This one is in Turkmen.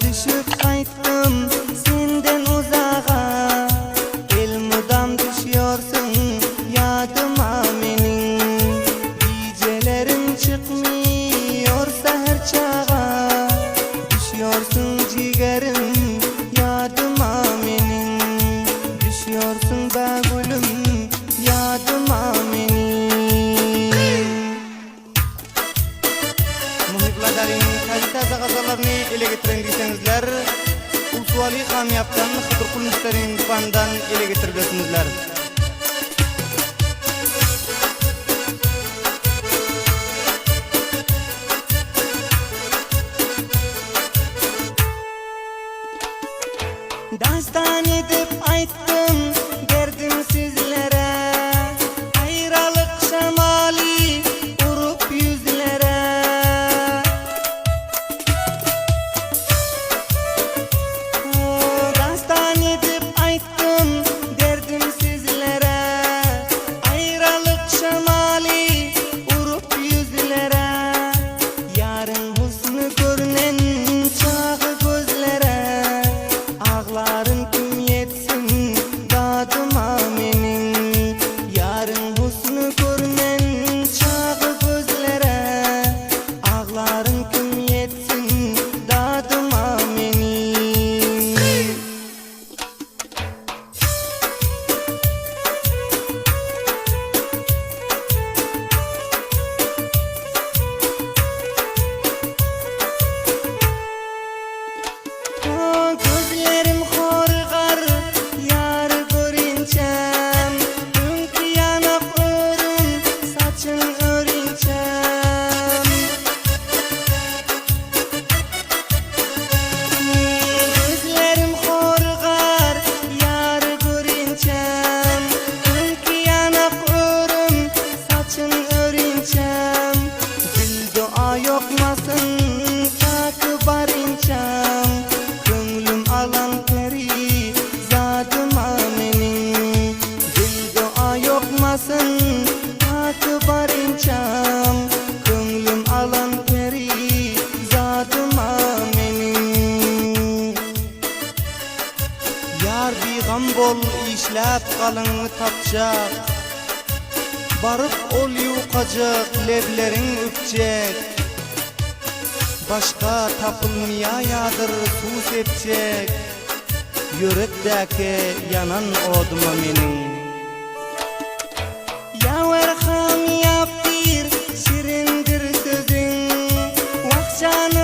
düşüp gaýtdym senden uzaga Elmydam düşýorsiň ýadyma meniň Gijelerim çykmyýor säher çaga Düşýorsiň jigerim ýadyma meniň Düşýorsiň bägülüm ýadyma meniň. Muhypladaryň täze-täze gazallaryny ele getiren diýseňizler, Ulsuwaly Hamyýapdan, Hydyrkul Müşderiň dükanyndan ele getiribersiňizler. Dastan edip aýtdym derdim sizlere, Aýralyk şemaly urup ýüzlere. Dastan edip aýtdym derdim sizlere, Aýralyk şemaly urup ýüzlere. Ýaryň husny görnen çagy gözlere, Aglaryn kim ýetsin dadyma meniň. Ýaryň husny görnen çagy gözlere, Aglaryn kim ýetsin dadyma meniň. Gözlerim horgar ýar görinçäm, Öňki ýanak örüm, saçyn örinçäm. Gözlerim horgar ýar görinçäm, Öňki ýanak örüm, saçyn örinçäm. Dilde aýokmasyn taky barynçam, Köňlüm alan peri zadyma meniň. Dilde aýokmasyn taky barynçam, Köňlüm alan peri zadyma meniň. Ýar bigam bol işläp galyňy tapjak. Baryp ol ýukajyk lebleriň öpjek. Başga tapylmýa ýadyr suw sepjek. Ýürekdäki ýanan oduma meniň. Ýawer hamyýap diýr, şirindir sözüň. Wah jana.